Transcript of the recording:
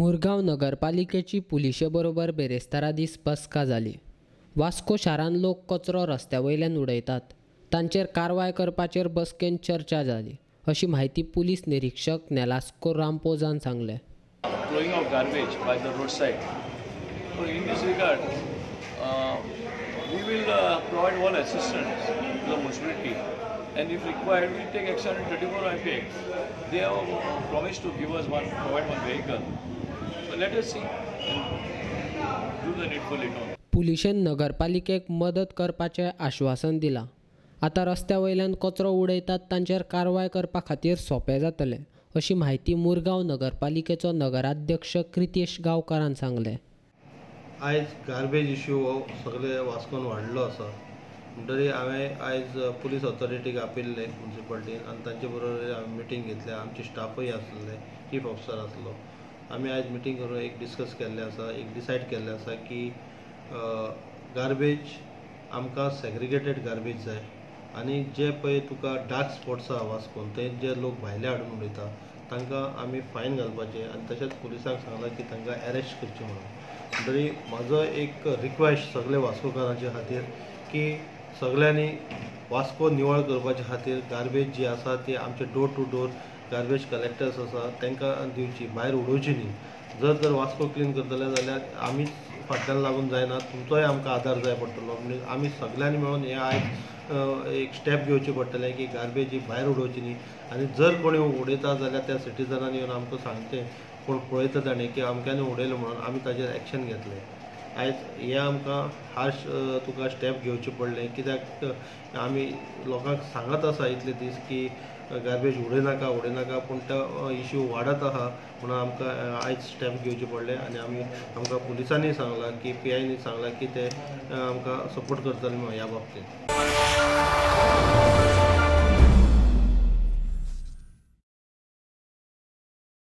मुरगांव नगरपालिकेची पुलिशे बरोबर बेरेस्तारा दीस बसका जाली. वास्को शारांत लोक कचरो रस्त्या वयल्यान उडयतात, तांचेर कारवाय करपाचेर बसकेन चर्चा जाली, अशी म्हायती पुलीस निरीक्षक नेलास्को रामपोजान सांगलें. Throwing of garbage by the roadside. So in this regard, we will provide all assistance to the municipality, and if required, we take action on 34 IP Act. They have promised to give us one, provide one vehicle. So let us see and do the needful later on. पुलिशेन नगरपालिकेक मदत करपाचें आश्वासन दिलां. आतां रस्त्या वयल्यान कचरो उडयतात तांचेर कारवाय करपा खातीर सोंपें जातलें, अशी म्हायती मुरगांव नगरपालिकेचो नगराध्यक्ष क्रितेश गांवकारान सांगलें. आयज गार्बेज इश्यू हो सगळे वास्कोन वाडलो आसा, म्हणटरी हांवें आयज पुलीस ऑथॉरिटीक आपयल्ले मुन्सिपालिटीन आनी तांचे बरोबर हांवें मिटींग घेतल्या. आमचे स्टाफूय आसले, चीफ ऑफिसर आसलो. आमी आयज मिटींग करून एक डिस्कस केल्लें आसा, एक डिसायड केल्लें आसा की गार्बेज आमकां सेग्रिगेटेड गार्बेज जाय आनी जे पळय तुका डार्क स्पॉट्स आहा वास्कोन, थंय जे लोक भायले हाडून उडयता तांकां आमी फायन घालपाचें आनी तशेंच पुलिसांक सांगलां की तांकां एरेस्ट करचें म्हणून. म्हणटरी म्हाजो एक रिक्वेस्ट सगळे वास्कोकारांचे खातीर की सगळ्यांनी वास्को निवळ करपाचे खातीर गार्बेज जी आसा ती आमचे door to door garbage collectors आसा तांकां दिवची, भायर उडोवची न्ही. जर तर वास्को क्लीन करतले जाल्यार आमीच फाटल्यान लागून जायना, तुमचोय आमकां आदार जाय पडटलो. म्हणजे आमी सगळ्यांनी मेळून हें आयज एक स्टेप घेवचें पडटलें की गार्बेज ही भायर उडोवची न्ही आनी जर कोणी उडयता जाल्यार त्या सिटीजनान येवन आमकां सांगचें, कोण पळयता ताणें की अमक्यानी उडयलें म्हणून आमी ताजेर एक्शन घेतलें. आयज हें आमकां हार्श तुका स्टेप घेवचें पडलें, कित्याक आमी लोकांक सांगत आसा इतले दीस की गार्बेज उडयनाका उडयनाका, पूण तो इश्यू वाडत आहा म्हणून आमकां आयज स्टेप घेवचें पडलें. आनी आमी आमकां पुलिसांनी सांगलां की पी आयनी सांगलां की ते आमकां सपोर्ट करतले म्हणून ह्या बाबतींत.